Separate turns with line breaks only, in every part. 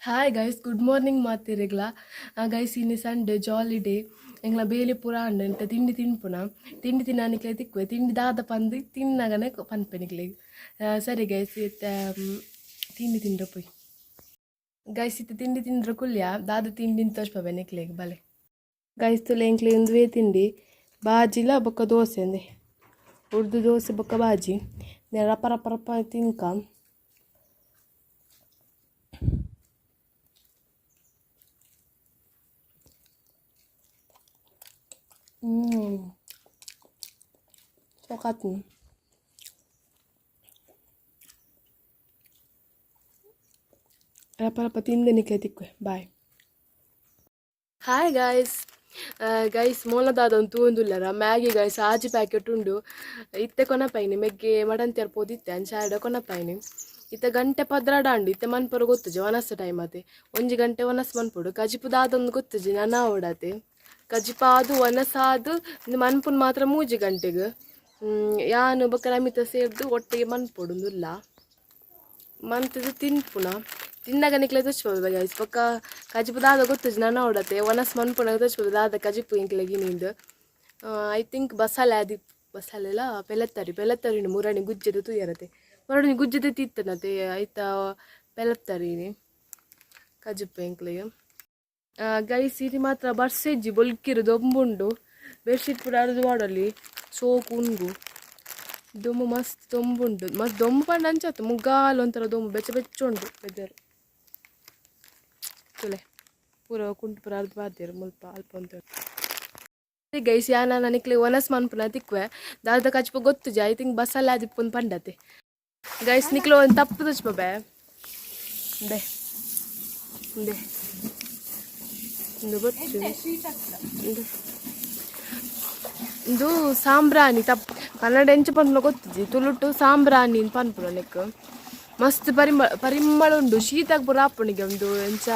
Hi guys, good morning ಮಾತಿರಿಗ್ಲ. Guys, ಇನಿ Sunday, jolly day. ಎಂಗ್ಲ ಬೇಲೆ ಪೂರ ಆಂಡ್. ಇಂತ ತಿಂಡಿ ತಿನ್ಪುನ. ತಿಂಡಿ ತಿನ್ನಾನಿಕ್ಲೆ ತಿಕ್ಕುವೆ. ತಿಂಡಿ ದಾದ ಪಂದ್ ತಿನ್ನಗನೆ ಪನ್ಪೆ ನಿಕ್ಲೆಗ್. ಸರಿ ಗೈಸ್, ಇತ್ತೆ ತಿಂಡಿ ತಿಂಡ್ರ ಪೋಯಿ. ಗೈಸ್, ಇತ್ತೆ ತಿಂಡಿ ತಿಂಡ್ರ ಕುಲ್ಯ. ದಾದ ತಿಂಡಿನ ತೋಜ್ಪವೆ ನಿಕ್ಲೆಗ್, ಬಲೆ. ಗೈಸ್, ತುಲೆ, ಎಂಕ್ಲೆ ಉಂದುವೇ ತಿಂಡಿ. ಬಾಜಿಲ ಬೊಕ್ಕ ದೋಸೆ ಅಂದೆ. ಉರ್ದು ದೋಸೆ ಬೊಕ್ಕ ಬಾಜಿ. ರಪ ರಪ ರಪ ತಿನ್ಕ. ಸೊಕಾತ್ನ. ರಪ ರಪ ತಿಂದೆ ನಿಕ್ಲೆ ತಿಕ್ವೆ. ಬಾಯ್. Hi guys. ಗೈಸ್, ಮೋಲದಾದ ತೂಂದುಲ್ಲರ? ಮ್ಯಾಗಿ ಗೈಸ್, ಆಜಿ ಪ್ಯಾಕೆಟ್ ಉಂಡು. ಇತ್ತೆ ಕೊನಪೈನಿ. ಮೆಗ್ಗೆ ಮಟನ್ ಪೋದಿತ್ತೆ, ಅಂಚ ಆಡ ಕೊನಪೈನಿ. ಇತ್ತೆ ಗಂಟೆ 12 ಆಂಡು. ಇತ್ತೆ ಮನ್ಪೊರು ಗೊತ್ತುಜಿ. ವನಸ್ ಟೈಮ್ ಅತೆ. 1 ಗಂಟೆ ವನಸ್ ಮನ್ಪೊಡು. ಕಜಿಪು ದಾದೊಂದು ಗೊತ್ತುಜಿ, ನನ ಆವಡತೆ. ಕಜಿಪಾದು ವನಸಾದು ಇಂದು ಮನ್ಪುನ್ ಮಾತ್ರ 3 ಗಂಟೆಗೆ. ಯಾನು ಬೊಕ್ಕ ನಮಿತ ಸೇರ್ದು ಒಟ್ಟಿಗೆ ಮನ್ಪೊಡು. ಉಂದುಲ್ಲ ಮಂತದು ತಿನ್ಪುನ. ತಿನ್ನಗ ನಿಕ್ಲೆ ತೋಚ್ಪವೆ ಗೈಸ್. ಬೊಕ್ಕ ಕಜಿಪು ದಾದ ಗೊತ್ತುಜಿ, ನನ ಆವಡತೆ. ವನಸ್ ಮನ್ಪುನಾಗ ತೋಚ್ಪವೆ ದಾದ ಕಜಿಪು ಎಂಕ್ಲೆಗ್ ನಿಂದು. I think ಬಸಾಲೆ ಆದಿ, ಬಸಾಲೆಲ ಪೆಲತ್ತರಿ. ಪೆಲತ್ತರಿ ಮುರಣಿ ಗುಜ್ಜೆದ ತೂಯರತೆ. ಮುರಣಿ ಗುಜ್ಜೆದ ತಿತ್ತನತೆ. ಐತ ಪೆಲತ್ತರಿನಿ ಕಜಿಪು ಎಂಕ್ಲೆಗ್. ಗೈಸ್, ಇನಿ ಮಾತ್ರ ಬರ್ಸೆಜ್ಜಿ. ಬೊಲ್ಕಿರು ದೊಂಬುಂಡು. ಬೆಡ್ಶೀಟ್ ಪೂರ ಅರ್ದು ವಾಡಲಿ. ಸೋಕು ಉಂಗು. ದೊಂಬು ಮಸ್ತ್ ದೊಂಬುಂಡು. ಮಸ್ತ್ ದೊಂಬು ಪಂಡ ಅಂಚಾತು ಮುಗ್ಗಾಲ್ ಒಂಥರ ದೊಂಬು, ಬೆಚ್ಚ ಬೆಚ್ಚ ಉಂಡು ವೆದರ್. ತುಲೆ, ಪೂರ ಕುಂಟು ಪೂರ ಅರ್ದು ಪಾಡ್ದೆರ್ ಮುಲ್ಪ ಅಲ್ಪ ಅಂತ. ಗೈಸ್, ಯಾನ ನಿಕ್ಲೆ ವನಸ್ ಮನ್ಪುನ ತಿಕ್ವೆ. ದಾದ ಕಚ್ಪ ಗೊತ್ತುಜಿ. I think ಬಸ್ಸಲ್ಲಿ ಆದಿಪ್ಪುಂದು ಪಂಡತೆ. ಗೈಸ್, ನಿಕ್ಲೆ ಒಂದು ತಪ್ಪು ತೋಚ್ಪಬೆ. ಬೆ ಬೆ ಇಂದು ಗೊತ್ತು. ಇಂದು ಇಂದು ಸಾಂಬ್ರಾಣಿ ತಪ್ಪು. ಕನ್ನಡ ಎಂಚ ಪನ್ಪುನ ಗೊತ್ತುಜಿ, ತುಳುಟು ಸಾಂಬ್ರಾಣಿ ಪನ್ಪುನ. ನೆಕ್ ಮಸ್ತ್ ಪರಿಮಳ ಪರಿಮಳ ಉಂಡು. ಶೀತಾಗ್ ಪೂರ ಆಪುಂಡಿಗೆ. ಒಂದು ಎಂಚ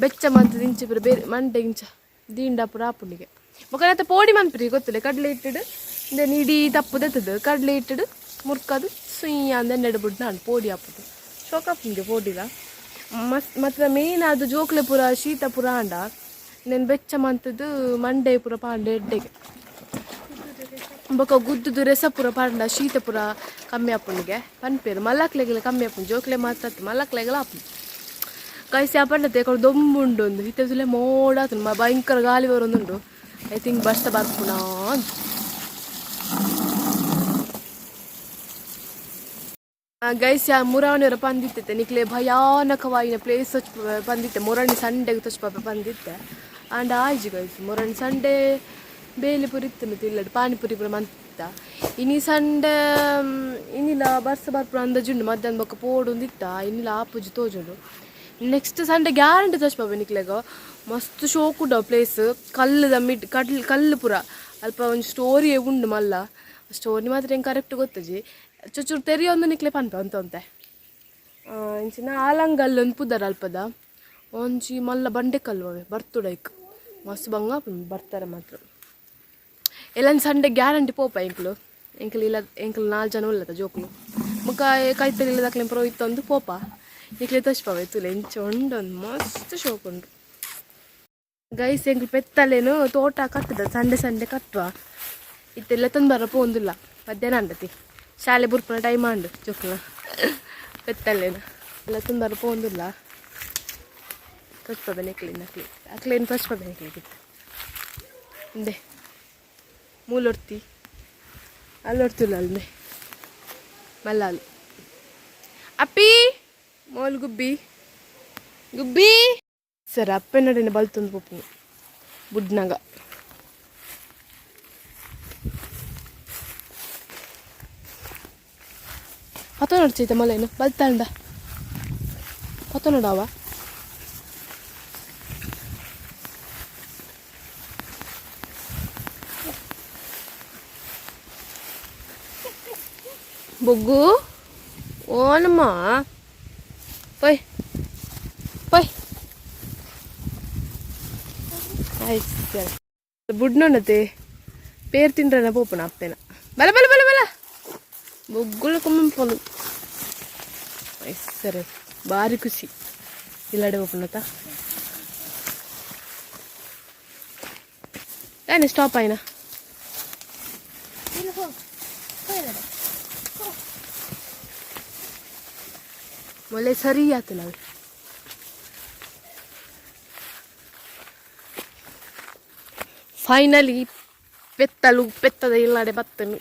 ಬೆಚ್ಚ ಮಂತದ ಇಂಚ ಪೂರ ಬೇರೆ ಮಂಡೆ ಇಂಚ ದಿಂಡ ಪೂರ ಆಪುಂಡಿಗೆ. ಬೊಕ್ಕ ನೆತ್ತ ಪೋಡಿ ಮನ್ಪುರಿ ಗೊತ್ತಿಲ್ಲ. ಕಡಲೆ ಹಿಟ್ಟಿಡು ಇಂದೆನ್ ಇಡೀ ತಪ್ಪು ದೆತ್ತದು, ಕಡಲೆ ಹಿಟ್ಟಿಡು ಮುರ್ಕದು, ಸುಯ್ಯ ಅಂದ್ ಎಣ್ಣೆಡ್ ಬುಡ್ದು ಪೋಡಿ ಆಪುಂಡು. ಶೋಕ್ ಆಪುಂಡು ಪೋಡಿಲ ಮಸ್ತ್. ಮಾತ್ರ ಮೇನ್ ಅದು ಜೋಕ್ಲೆ ಪೂರ ಶೀತ ಪೂರ ಆಂಡ ನೆನ್ ಬೆಚ್ಚ ಮಂತದು ಮಂಡೆ ಪೂರ ಪಾಂಡೆ ಎಡ್ಡೆಗೆ. ಬೊಕ ಗುದ್ದುದು ರೆಸ ಪೂರ ಪಾಂಡ ಶೀತ ಪೂರ ಕಮ್ಮಿ ಆಪುಂಡಿಗೆ ಪನ್ಪೇರು. ಮಲ್ಲಕ್ಲೆಗೆಲ್ಲ ಕಮ್ಮಿ ಆಪುಂಡು. ಜೋಕ್ಲೆ ಮಾತ್ರ ಅತ್ತ್, ಮಲ್ಲಕ್ಲೆಗೆಲ್ಲ ಆಪುಂಡು. ಗೈಸ್, ಯಾ ಪಂಡತೆ ಕೊಡು ದೊಂಬು ಉಂಡು ಒಂದು. ಇತ್ತೆ ತುಲೆ ಮೋಡ ಆತುಂಡು. ಭಯಂಕರ ಗಾಳಿ ಬರೊಂದುಂಡು. I think ಬರ್ಸ ಬರ್ಪುನಾ ಅಂತ. ಗೈಸ್, ಯಾ ಮುರಾಣಿಯವರ ಪಂದಿತ್ತೆ ನಿಕ್ಲೆ ಭಯಾನಕವಾಯಿನ ಪ್ಲೇಸ್ ಪಂದಿತ್ತೆ. ಮುರಾಣಿ ಸಂಡೆಗೆ ತೊಚ್ಪಾಪ ಪಂದಿತ್ತೆ. ಆಂಡ ಆಯ್ಜಿ ಗೈಸ್. ಮುರಾಣಿ ಸಂಡೆ ಬೇಲೆ ಪೂರ ಇತ್ತು ಇಲ್ಲಡ್, ಪಾನಿಪುರಿ ಪೂರ ಮಂತಿತ್ತ. ಇನಿ ಸಂಡೆ ಇನಿಲ ಬರ್ಸ ಬರ್ಪುನ ಅಂದಾಜುಂಡು. ಮಧ್ಯಾಹ್ನ ಬೊಕ್ಕ ಪೋಡೊಂದಿತ್ತ. ಇನಿಲ ಆಪುಜಿ ತೋಜುಂಡು. ನೆಕ್ಸ್ಟ್ ಸಂಡೆ ಗ್ಯಾರಂಟಿ ತೋಚ್ಪಾಪ ನಿಕ್ಲೆಗ. ಮಸ್ತ್ ಶೋಕ್ ಉಂಡು ಪ್ಲೇಸ್. ಕಲ್ಲುದ ಮಿಡ್ ಕಡ್ಲ್ ಕಲ್ಲು ಪೂರ. ಅಲ್ಪ ಒಂಜಿ ಸ್ಟೋರಿಯೇ ಉಂಡು ಮಲ್ಲ. ಸ್ಟೋರಿ ಮಾತ್ರ ಎಂಕ್ ಕರೆಕ್ಟ್ ಗೊತ್ತುಜಿ. ಚೂರು ತೆರಿಯೊಂದು ನಿಕ್ಲೆ ಪನ್ಪೆ ಅಂತ ಅಂತೆ. ಇಂಚಿನ ಆಲಂಗಲ್ ಒಂದು ಪುದರ್ ಅಲ್ಪದ. ಒಂಜಿ ಮಲ್ಲ ಬಂಡೆ ಕಲ್ಲು ಅವೆ. ಬರ್ತುಡೈಕ್ ಮಸ್ತ್ ಬಂಗ ಬರ್ತಾರೆ ಮಾತ್ರ. ಎಲ್ಲನ್ ಸಂಡೆ ಗ್ಯಾರಂಟಿ ಪೋಪ ಎಂಕ್ಲು. ಎಂಕ್ಲು ಇಲ್ಲ, ಎಂಕ್ಲು ನಾಲ್ ಜನ ಉಲ್ಲದ ಜೋಕುಲು. ಬೊಕ್ಕ ಕೈತಲ್ ಇಲ್ಲದಕ್ಲೆ ಪೂರ ಇತ್ತೊಂದು ಪೋಪ. ನಿಕ್ಲೆ ತೋಚ್ಪವೆ. ತುಲೆ, ಇಂಚ ಉಂಡು ಒಂದು. ಮಸ್ತ್ ಶೋಕ್ ಉಂಡು ಗೈಸ್. ಎಂಕ್ಲು ಪೆತ್ತಲೇನು ತೋಟ ಕಟ್ಟದ. ಸಂಡೆ ಸಂಡೆ ಕಟ್ಟುವ. ಇತ್ತೆಲ್ಲ ತಂದು ಬರ ಪೋಂದುಲ್ಲ. ಮಧ್ಯಾಹ್ನ ಅಂಡತಿ. ಶಾಲೆ ಬುರ್ಪುನ ಟೈಮ್ ಆಂಡು. ಜೋಕುಲ ಪೆತ್ತಲ್ಲೇನು ಎಲ್ಲ ತಂದು ಬರ ಪೋಂದುಲ್ಲ. ತೋಚ್ಪವೆ ನೆಕ್ಲಿ ನಕ್ಲಿ ಅಕ್ಲೇನು ತೋಚ್ಪವೆ ನೆಕ್ಲಿ. ಇಂದೆ ಮೂಲೊರ್ತಿ ಅಲ್ಲೊರ್ತಿಲ್ಲ. ಅಲ್ಮೆ ಮಲ್ಲಾಲು ಅಪ್ಪಿ ಮೋಲ್ ಗುಬ್ಬಿ ಗುಬ್ಬಿ. ಸರ್, ಅಪ್ಪೆನಡೆನೆ ಬಲ್ತೊಂದು ಪೋಪುನು ಬುಡ್ನಾಗ. ಪತ ನೋಡ್ಚೈತ ಮಲೇನು ಬಲ್ತಾಂಡ ಪತ ನೋಡವ. ಬೊಗ್ಗು ಓನಮ್ಮ, ಪೊಯ್ ಪೊಯ್. ಆಯ್ತು, ಬುಡ್ನೊಂಡತೆ. ಪೇರ್ ತಿಂಡ್ರನ ಪೋಪುನ ಅಪ್ಪೆನ. ಬಲ ಬಲ ಬಲ ಬಲ. ಬೊಗ್ಗುಲು ಕೊಮ್ಮಪೊಲು. ಸರಿ, ಭಾರಿ ಖುಷಿ. ಇಲ್ಲಡೆ ಓಪನ್ ದಾನೆ ಸ್ಟಾಪ್ ಆಯ್ನ. ಒಳ್ಳೆ ಸರಿ ಆತು ನಾವು. ಫೈನಲಿ ಪೆತ್ತಲು ಪೆತ್ತದ ಇಲ್ಲಡೆ ಬತ್ತನು.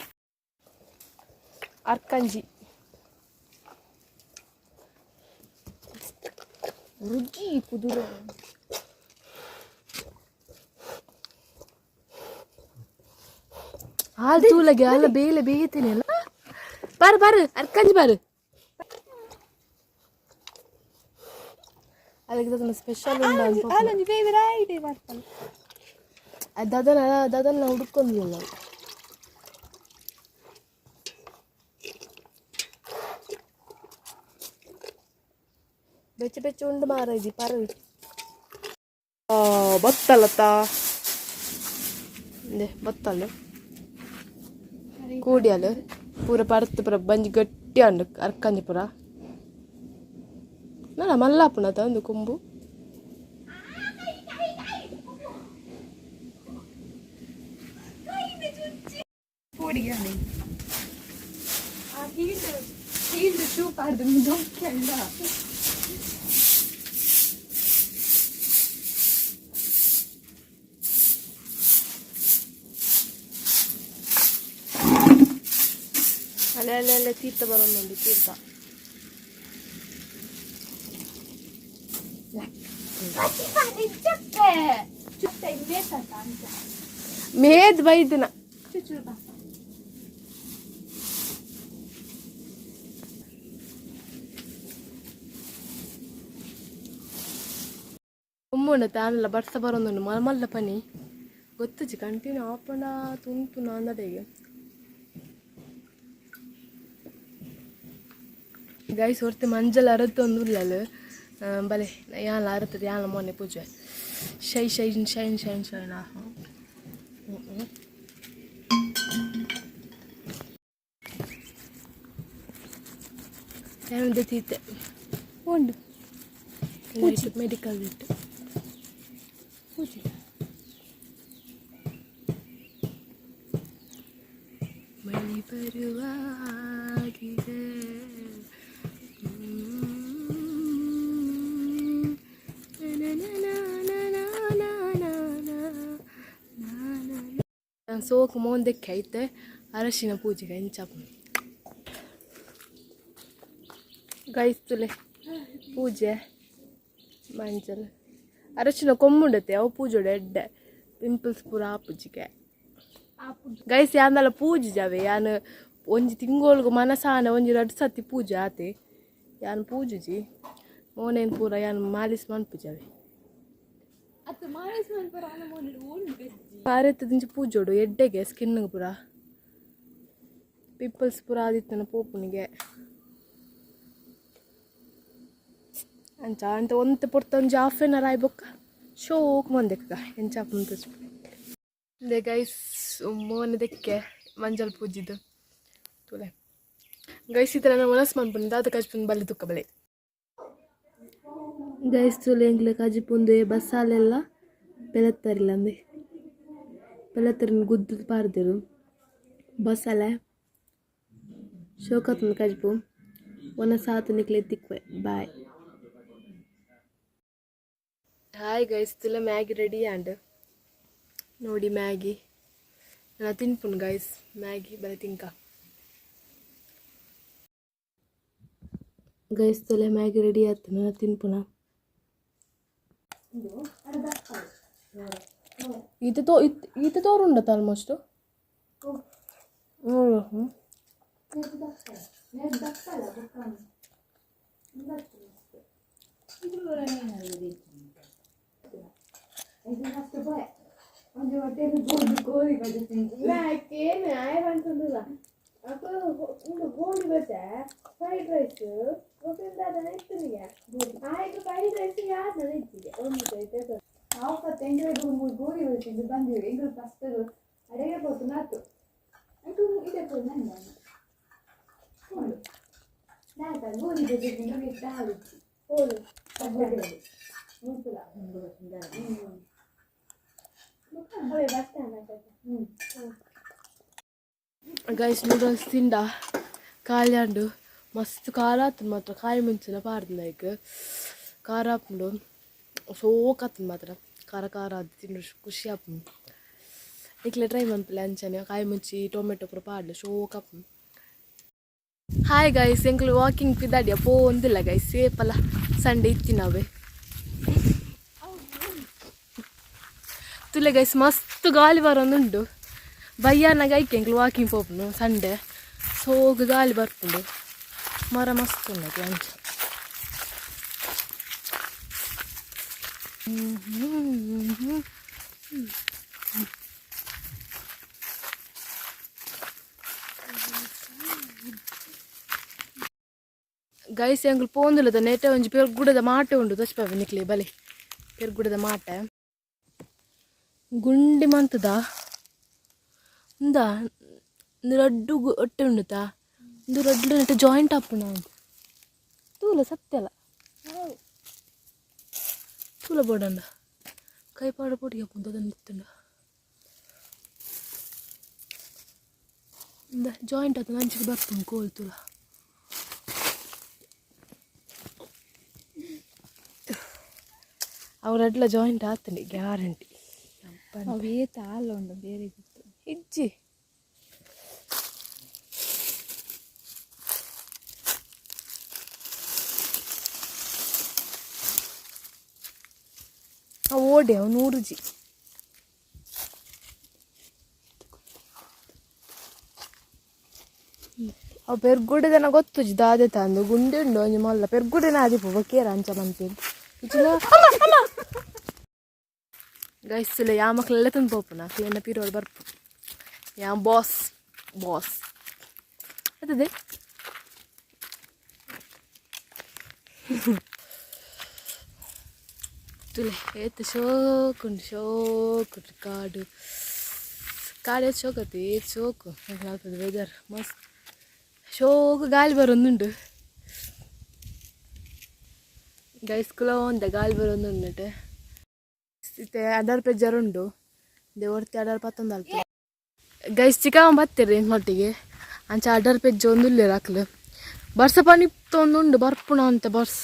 ಅರ್ಕಂಜಿ.
ರುಜಿ ಕುದುರೆ.
ಹಾಲು ತೂಲಗೆ ಅಲ್ಲ ಬೇಲೆ ಬೇಯ್ತೀನಿ ಅಲ್ಲ. ಬಾರು ಬಾರು, ಅರ್ಕಂಜಿ ಬಾರು. ಅದಕ್ಕೆ ಅದನ್ನ ಸ್ಪೆಷಲ್ ಉಂಡು.
ಅಲ್ಲೊಂದು ಬೇರೆ ಐಟೆ ಬರ್ತಾನೆ.
ದದನ ದದನ ಹುಡ್ಕೊಂಡಿಲ್ಲ ನಾವು. ಬೆಚ್ಚ ಬೆಚ್ಚ ಉಂಡು ಮಾರ ಪರ ಬತ್ತಲತ್ತ ಬತ್ತಲ್ಲ ಕೂಡಿಯಲು ಪೂರ ಪರತ್ ಪೂರ ಬಂಜಿ ಗಟ್ಟಿ ಅಂಡು ಅರ್ಕಂಜಿ ಪೂರ ನಲ್ಲ ಮಲ್ಲಾಪುಣತ ಒಂದು ಕೊಂಬು.
ಆ ಹೀಲ್ಡ್ ಹೀಲ್ಡ್ ಶೂ ಪಾಡ್ದು ದೊಂಕೆಂಡ.
ಅಲ್ಲೇ ಅಲ್ಲೇ ಅಲ್ಲೇ ತೀರ್ಥ ಬರೋನುಂಡು ತೀರ್ಥ. ಮೇದ್ ಬೈದನ. ಉಮ್ಮುಂಡ ತಾನಲ್ಲ ಬರ್ಸ ಬರೋನುಂಡು ಮಲ್ಲ ಮಲ್ಲ ಪನಿ ಗೊತ್ತುಜಿ ಕಂಟಿನ್ಯೂ ಆಪಣ ತುಂಟು ನಾಂದಡೆಗೆ. ಗೈಸ್, ಹೊರ್ತೆ ಮಂಜಲ್ ಅರತ್ತು ಉಲ್ಲಲು ಬಲೆ ಯಾನ್ಲ ಅರತ್ತದ ಯಾನ್ಲ ಮೊನ್ನೆ ಪೂಜೆ ಶೈ shine shine shine shine. ತೀತೆ.
ಉಂಡು.
ಮೆಡಿಕಲ್ ಇಟ್ಟು.
ಪೂಜೆ.
ಮಳಿ ಬರುವ ಹಾಗಿದೆ. ಸೋಕು ಮೋಂದೆಕ್ಕೆ ಐತೆ ಅರಶಿನ ಪೂಜೆಗೆ ಎಂಚ ಗೈಸ್ ತುಲೆ ಪೂಜೆ ಮಂಜಲ್ ಅರಶಿನ ಕೊಂಬುಂಡತೆ ಅವು ಪೂಜೋಡು ಎಡ್ಡೆ ಪಿಂಪಲ್ಸ್ ಪೂರ ಪೂಜಿಗೆ. ಗೈಸ್, ಯಾಂದಲ ಪೂಜೆ ಜಾವೆ ಯಾನ್ ಒಂಜಿ ತಿಂಗೋಳ್ಗು ಮನಸಾನ ಒಂಜಿ ರಡ್ಡ್ ಸತಿ ಪೂಜೆ ಆತೆ. ಯಾನ್ ಪೂಜುಜಿ ಮೋನೇನ್ ಪೂರ ಯಾನ್ ಮಾಲಿಸ್ ಮನ್ಪುಜಾವೆ.
ಅತ್ತು ಮಾಲಿಸ್ ಮನ್ಪುರ ಆನ ಮೋನೆಡ್ ಓಂಡು ಬೆಜ್ಜಿ.
ಪಾರೆತ್ತದಿಂಚ ಪೂಜೋಡು ಎಡ್ಡೆಗೆ ಸ್ಕಿನ್ ಪೂರ ಪಿಂಪಲ್ಸ್ ಪೂರ ಆದಿತ್ತನ ಪೋಪುನಿಗೆ ಅಂಚ ಅಂತ ಒಂತೆ ಪೊರ್ತ ಒಂಜಿ ಹಾಫ್ ಎನ್ ಅವರ್ ಆಯ್ ಬೊಕ್ಕ ಶೋಕ್ ಮಂದೆಕ್ಕ ಎಂಚ ಆಪುಂಡು. ಇಂದೆ ಗೈಸ್, ಮೋನೆ ದೆಕ್ಕೆ ಮಂಜಲ್ ಪೂಜಿದ್ದು ತೂಲೆ ಗೈಸ್. ಈ ಥರ ಮನಸ್ಸು ಮನ್ಪುಂಡು ದಾದ ಕಜ್ಪುಂಡು ಬಲ್ಲೆ ತುಕ್ಕ ಬಲೆ. ಗೈಸ್, ತುಲೆ ಎಂಕ್ಲೆ ಕಜಿಪುಂದು ಬಸ್ಸಾಲೆಲ್ಲ ಪೆಲತ್ತರಿಲ್ಲ ಅಂದೆ ಪೆಲತ್ತರಿನ ಗುದ್ದು ಪಾರ್ದೆರು ಬಸ್ಸಾಲೆ ಶೋಕತ್ನ ಕಜ್ಪು ಒನ ಸಾತು ನಿಕ್ಲೆ ತಿಕ್ವೆ. ಬಾಯ್. ಹಾಯ್ ಗೈಸ್, ತುಲೆ ಮ್ಯಾಗಿ ರೆಡಿ ಆಂಡ್ ನೋಡಿ ಮ್ಯಾಗಿ. ನಾನು ತಿನ್ಪುನ್ ಗೈಸ್ ಮ್ಯಾಗಿ ಬಲೆ ತಿಂಕ. ಗೈಸ್, ತುಲೆ ಮ್ಯಾಗಿ ರೆಡಿ ಆಯ್ತು, ನಾನು ತಿನ್ಪುನ. ಈತ ತೋ ಈತ ತೋರುಂಡತ ಆಲ್ಮೋಸ್ಟ್. ಹ್ಞೂ. ಗೋಳಿ ಬಜೆ ಫ್ರೈಡ್ ರೈಸ್ ಆಯ್ತು. ಫ್ರೈಡ್ ರೈಸ್ ಯಾರು ಇಜ್ಜಿಗೆ ಒಂದು.
ನಾವು ಫಸ್ಟ್ ಎಂಗ್ರೆ ಗೋರಿ ಬತ್ತಿದ್ದು ಬಂದಿವಿ. ಎಂಗ್ಳು ಫಸ್ಟ್ ಅಡಿಗೆ ಪೋತು ನಾತು ಅಂಟು ಇದೆ ಪೋ ನಂದ ನೋಡು ದಾತ ಗೋರಿ ಬಜೆ ನಿಮಗೆ ದಾವಿಚ್ಚಿ.
Guys noodles ತಿಂಡ ಕಾಲ್ಯಾಂಡು ಮಸ್ತ್ ಖಾರ ಆತುಂಡು ಮಾತ್ರ ಕಾಯಿ ಮುಂಚಿನ ಪಾಡ್ದು ಖಾರ ಆಪುಂಡು ಸೋಕಾತುಂಡು ಮಾತ್ರ ಖಾರ ಖಾರ ಆದ್ ತಿಂಡು ಖುಷಿ ಆಪುಂಡು ನಿಕ್ಲೆ ಟ್ರೈ ಮನ್ಪುಲೆ ಅಂಚನೆ ಕಾಯಿ ಮುಂಚಿ ಟೊಮೆಟೊ ಪೂರ ಪಾಡ್ಲೆ ಶೋಕ್ ಆಪುಂಡು. ಹಾಯ್ ಗೈಸ್, ಎಂಕ್ಲು ವಾಕಿಂಗ್ ಪಿದಾಡಿಯ ಪೋಂದಿಲ್ಲ ಗೈಸ್, ಸೇಪಲ ಸಂಡೆ ಇತ್ತಿನವೆ ತುಲೆ ಗೈಸ್ ಮಸ್ತ್ ಗಾಳಿ ಬರೋದುಂಡು ಬಯ್ಯಾನಾಗ ಐಕೆ ಎಂಕ್ಲು ವಾಕಿಂಗ್ ಪೋಪುನು ಸಂಡೆ ಸೋಗು ಗಾಳಿ ಬರ್ಪುಂಡು ಮರ ಮಸ್ತ್ ಉಂಡು ಅಂಚ. ಗೈಸ್ ಎಂಕ್ಲು ಪೋಂದುಲ್ಲದ ನೆಟೆ ಒಂಜಿ ಪೆರ್ಗುಡದ ಮಾಟೆ ಉಂಡು ತೋಜ್ಪಾವೆ ನಿಕ್ಲೆ ಬಲೆ ಪೆರ್ಗುಡದ ಮಾಟೆ ಗುಂಡಿ ಮಂತದ ಉಂದ ಉಂದು ರಡ್ಡು ಒಟ್ಟೆ ಉಂಡುತ್ತಾ ಉಂದು ರಡ್ಡು ನೆಟೆ ಜಾಯಿಂಟ್ ಆಪುಂಡು ತೂಲ ಸತ್ಯಲ ತೂಲ ಬೋಡಂಡ ಕೈ ಪಾಡ ಪೊಡಿ ಆಪುಂಡು ಅದನ್ನ ಇತ್ತುಂಡ ಇಂದ ಜಾಯಿಂಟ್ ಆತನ ಅಂಚಿಗೆ ಬರ್ಪುಂಡು ಕೋಲ್ ತೂಲ. ಅವು ರಡ್ಲ ಜಾಯಿಂಟ್ ಆತಂಡಿ ಗ್ಯಾರಂಟಿ.
ಅವೇ ತಾಲ ಉಂಡು ಬೇರೆ ಗೊತ್ತು.
ಇಜ್ಜಿ ಅವು ಓಡೆ ಅವು ನೂರುಜಿ ಅವು ಪೆರ್ಗುಡೆದನ ಗೊತ್ತುಜಿ ದಾದೆ ತಂದು ಗುಂಡಿ ಉಂಡು ಒಂಜಿ ಮಲ್ಲ ಪೆರ್ಗುಡೆನ ಆದಿಪ್ಪು ಬೊಕ್ಕೇರ ಅಂಚ ಮನ್ಪೇರು ಗೈಸ್ ಯಾ ಮಕ್ಳೆಲ್ಲ ತಂದು ಪೋಪುನ ಅಕ್ಲೆನ ಪಿರೋಡ್ ಬರ್ಪು ಯಾ ಬಾಸ್ ಬಾಸ್ ಅತ್ತದೆ ತುಲೆ ಏತ್ ಶೋಕುಂಡು ಶೋಕುಂಡು ಕಾಡು ಕಾಡು ಏತ್ ಶೋಕತ್ತು ಏತ್ ಶೋಕು ಅಲ್ಪದ ವೆದರ್ ಮಸ್ತ್ ಶೋಕು ಗಾಳಿ ಬರೋದುಂಡು ಗೈಸ್ ಕುಲ ಒಂದ ಗಾಳಿ ಬರೋದುಂಡು ಇತ್ತೆ ಅಡರ್ ಪೆಜ್ಜರ್ ಉಂಡು ದೇವರ್ತಿ ಅಡರ್ ಪತ್ತೊಂದು ಅಲ್ಪ ಗೈಸ್ ಚಿಕ್ಕವ ಬತ್ತೀರಿ ಒಟ್ಟಿಗೆ ಅಂಚ ಅಡರ್ ಪೆಜ್ಜ ಒಂದುಲ್ಲೇರು ಅಕ್ಲು ಬರ್ಸ ಪನಿತ್ತೊಂದುಂಡು ಬರ್ಪುಣ ಅಂತ ಬರ್ಸ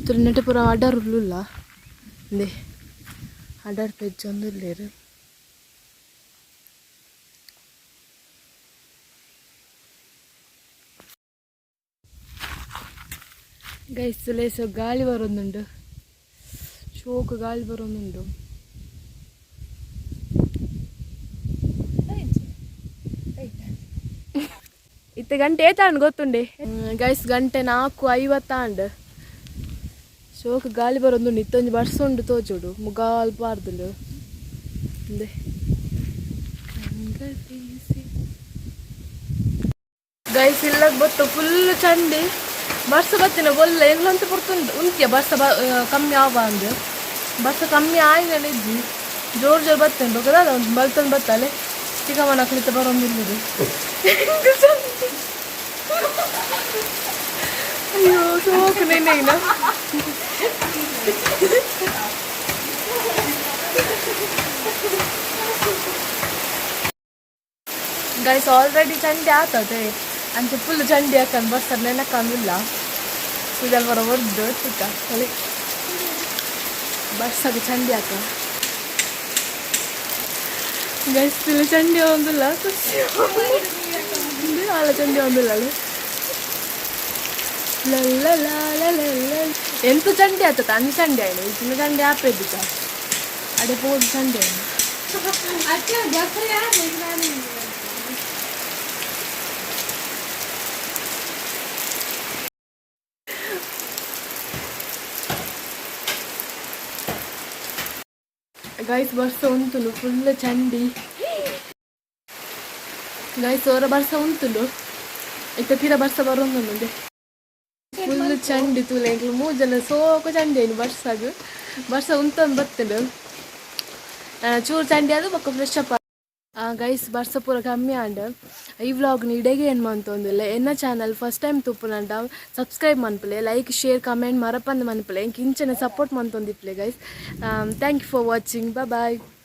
ತುಳು ಪೂರ ಅಡರ್ ಉಳ್ಳುಲ್ಲ ಇಂದೆ ಅಡರ್ ಪೆಜ್ಜ ಒಂದುಲ್ಲೇರು. ಗೈಸ್ ಲೇಸು ಗಾಳಿ ಬರೋದುಂಡು ಶೋಕು ಗಾಳಿ ಬರೋದುಂಡು. ಇತ್ತೆ ಗಂಟೆ ಏತಾಂಡ್ ಗೊತ್ತುಂಡೆ ಗೈಸ್ ಗಂಟೆ 4:50 ಶೋಕು ಗಾಳಿ ಬರೋದುಂಡು ಇತ್ತೊಂಜಿ ಬರ್ಸ ಉಂಡು ತೋಜೋಡು ಮುಗಾಲ್ ಪಾರ್ದುಂಡು ಇಂದೆ ಗೈಸ್ ಇಲ್ಲಗ್ ಬತ್ತು ಫುಲ್ ಚಂಡಿ ಬರ್ಸ ಬತ್ತಿನ ಬೊಲ್ಲ ಎಂಗ್ಲಂತ ಪುರ್ತುಂಡು ಉಂತಿಯ ಬರ್ಸ ಕಮ್ಮಿ ಆವ ಅಂದು ಬರ್ಸ ಕಮ್ಮಿ ಆಯ್ನ ಇಜ್ಜಿ ಜೋರು ಜೋರು ಬತ್ತೇನೆ ಬೊಕದ ಒಂದು ಬಲ್ತೊಂದು ಬತ್ತಾಲೆ ಚಿಕ್ಕಮ್ಮನ ಅಕ್ಲಿತ ಬರೋಂದಿಲ್ಲದು ಅಯ್ಯೋ ಸೋಕು ನೆನೆಯಿನ. ಗೈಸ್ ಆಲ್ರೆಡಿ ಚಂಡಿ ಆತದೆ ಅಂಚೆ ಫುಲ್ ಚಂಡಿ ಹಾಕೊಂಡು ಬರ್ತಾರೆ ನೆನಕಂದಿಲ್ಲ ಸುಜಲ್ ಬರೋ ಒದ್ದು ಚಿಕ್ಕ ಅಲ್ಲಿ ಬರ್ಸಕ್ಕೆ ಚಂಡಿ ಹಾಕ ಗೈಸ್ ಫುಲ್ ಚಂಡಿ ಒಂದಿಲ್ಲ ಖುಷಿ ಅಲ್ಲ ಚಂಡಿ ಒಂದಿಲ್ಲ ಅಲ್ಲಿ ಲಲ್ಲ ಎಂತ ಚಂಡಿ ಆತತ ಅಂಜಿ ಚಂಡಿ ಆಯ್ತು ಇತ್ತಿನ ಚಂಡಿ ಆಪೆದ್ದಿತ್ತ ಅಡೆ ಪೋದು ಚಂಡಿ ಆಯ್ತು. ಗೈಸ್ ಬರ್ಸ ಉಂಟುಂಡು ಫುಲ್ ಚಂಡಿ ಗೈಸ್ ಅವರ ಬರ್ಸ ಉಂಟುಂಡು ಇತ್ತ ತೀರ ಬರ್ಸ ಬರೋಂದುಂಡು ಫುಲ್ ಚಂಡಿ ತೂಲೆ ಎಂಕ್ಲು ಮೂರು ಜನ ಸೋಕು ಚಂಡಿ ಐನು ಬರ್ಸಾಗ ಬರ್ಸ ಉಂತಂದು ಬತ್ತುಂಡು ಚೂರು ಚಂಡಿ ಅದು ಬೊಕ್ಕ ಫ್ರೆಶ್ ಅಪ್ ಗೈಸ್, ಬರ್ಸ ಪೂರ ಕಮ್ಮಿ ಆಂಡ್. ಈ ವ್ಲಾಗ್ನ ಇಡೆಗೆ ಏನು ಮಂತೊಂದಿಲ್ಲ. ಎನ್ನ ಚಾನಲ್ ಫಸ್ಟ್ ಟೈಮ್ ತೂಪುನಂಡ ಸಬ್ಸ್ಕ್ರೈಬ್ ಮನ್ಪುಲೆ, ಲೈಕ್, ಶೇರ್, ಕಮೆಂಟ್ ಮರಪಂದ್ ಮನ್ಪುಲೆ. ಎಂಕ್ ಇಂಚನೆ ಸಪೋರ್ಟ್ ಮಂತೊಂದಿಪ್ಪಲೆ guys. Thank you for watching. Bye.